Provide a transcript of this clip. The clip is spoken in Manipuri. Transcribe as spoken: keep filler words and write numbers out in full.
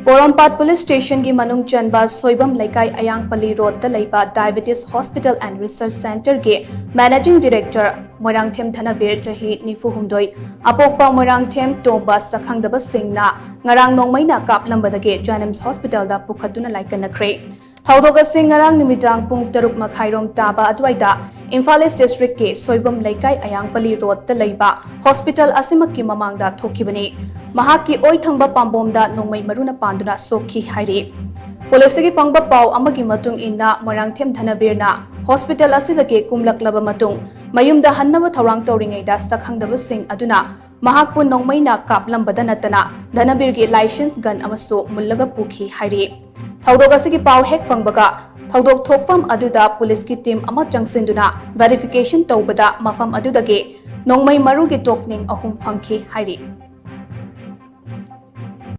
ꯄꯣꯔꯣꯝꯄꯥꯠ ꯄꯨꯂꯤꯁ ꯁ꯭ꯇꯦꯁꯟꯒꯤ ꯃꯅꯨꯡ ꯆꯟꯕ ꯁꯣꯏꯕꯝ ꯂꯩꯀꯥꯏ ꯑꯌꯥꯡꯄꯜꯂꯤ ꯔꯣꯗꯇ ꯂꯩꯕ ꯗꯥꯏꯕꯦꯇꯤꯁ ꯍꯣꯁꯄꯤꯇꯥꯜ ꯑꯦꯟ ꯔꯤꯁꯔꯆ ꯁꯦꯟꯇꯔꯒꯤ ꯃꯦꯅꯦꯖꯤꯡ ꯗꯤꯔꯦꯛꯇꯔ ꯃꯣꯏꯔꯥꯡꯊꯦꯝ ꯙꯅꯕꯤꯔ, ꯆꯍꯤ ꯅꯤꯐꯨ ꯍꯨꯝꯗꯣꯏ, ꯑꯄꯣꯛꯄ ꯃꯣꯏꯔꯥꯡꯊꯦꯝ ꯇꯣꯝꯕ, ꯁꯛꯈꯪꯗꯕꯁꯤꯡꯅ ꯉꯔꯥꯡ ꯅꯣꯡꯃꯩꯅ ꯀꯥꯞꯂꯝꯕꯗꯒꯤ ꯖꯦꯅꯤꯝꯁ ꯍꯣꯁꯄꯤꯇꯥꯜꯗ ꯄꯨꯈꯠꯇꯨꯅ ꯂꯥꯏꯀꯠꯅꯈ꯭ꯔꯦ꯫ ꯊꯧꯗꯣꯛ ꯑꯁꯤ ꯉꯔꯥꯡ ꯅꯨꯃꯤꯗꯥꯡ ꯄꯨꯡ ꯇꯔꯨꯛ ꯃꯈꯥꯏꯔꯣꯝ ꯇꯥꯕ ꯑꯗꯨꯋꯥꯏꯗ ꯏꯝꯐꯥꯜ ꯏꯁ ꯗꯤꯁꯇ꯭ꯔꯤꯛꯀꯤ ꯁꯣꯏꯕꯝ ꯂꯩꯀꯥꯏ ꯑꯌꯥꯡꯄꯜꯂꯤ ꯔꯣꯗꯇ ꯂꯩꯕ ꯍꯣꯁꯄꯤꯇꯥꯜ ꯑꯁꯤꯃꯛꯀꯤ ꯃꯃꯥꯡꯗ ꯊꯣꯛꯈꯤꯕꯅꯤ꯫ ꯃꯍꯥꯛꯀꯤ ꯑꯣꯏ ꯊꯪꯕ ꯄꯥꯝꯕꯣꯝꯗ ꯅꯣꯡꯃꯩ ꯃꯔꯨꯅ ꯄꯥꯟꯗꯨꯅ ꯁꯣꯛꯈꯤ ꯍꯥꯏꯔꯤ꯫ ꯄꯨꯂꯤꯁꯇꯒꯤ ꯐꯪꯕ ꯄꯥꯎ ꯑꯃꯒꯤ ꯃꯇꯨꯡ ꯏꯟꯅ, ꯃꯣꯏꯔꯥꯡꯊꯦꯝ ꯙꯅꯕꯤꯔꯅ ꯍꯣꯁꯄꯤꯇꯥꯜ ꯑꯁꯤꯗꯒꯤ ꯀꯨꯝꯂꯛꯂꯕ ꯃꯇꯨꯡ ꯃꯌꯨꯝꯗ ꯍꯟꯅꯕ ꯊꯧꯔꯥꯡ ꯇꯧꯔꯤꯉꯩꯗ ꯁꯛꯈꯪꯗꯕꯁꯤꯡ ꯑꯗꯨꯅ ꯃꯍꯥꯛꯄꯨ ꯅꯣꯡꯃꯩꯅ ꯀꯥꯞꯂꯝꯕꯗ ꯅꯠꯇꯅ ꯙꯅꯕꯤꯔꯒꯤ ꯂꯥꯏꯁꯦꯟꯁ ꯒꯟ ꯑꯃꯁꯨ ꯃꯨꯜꯂꯒ ꯄꯨꯈꯤ ꯍꯥꯏꯔꯤ꯫ ꯊꯧꯗꯣꯛ ꯑꯁꯤꯒꯤ ꯄꯥꯎ ꯍꯦꯛ ꯐꯪꯕꯒ ꯊꯧꯗꯣꯛ ꯊꯣꯛꯐꯝ ꯑꯗꯨꯗ ꯄꯨꯂꯤꯁꯀꯤ ꯇꯤꯝ ꯑꯃ ꯆꯪꯁꯤꯟꯗꯨꯅ ꯚꯦꯔꯤꯐꯤꯀꯦꯁꯟ ꯇꯧꯕꯗ ꯃꯐꯝ ꯑꯗꯨꯗꯒꯤ ꯅꯣꯡꯃꯩ ꯃꯔꯨꯒꯤ ꯇꯣꯛꯅꯤꯡ ꯑꯍꯨꯝ ꯐꯪꯈꯤ ꯍꯥꯏꯔꯤ꯫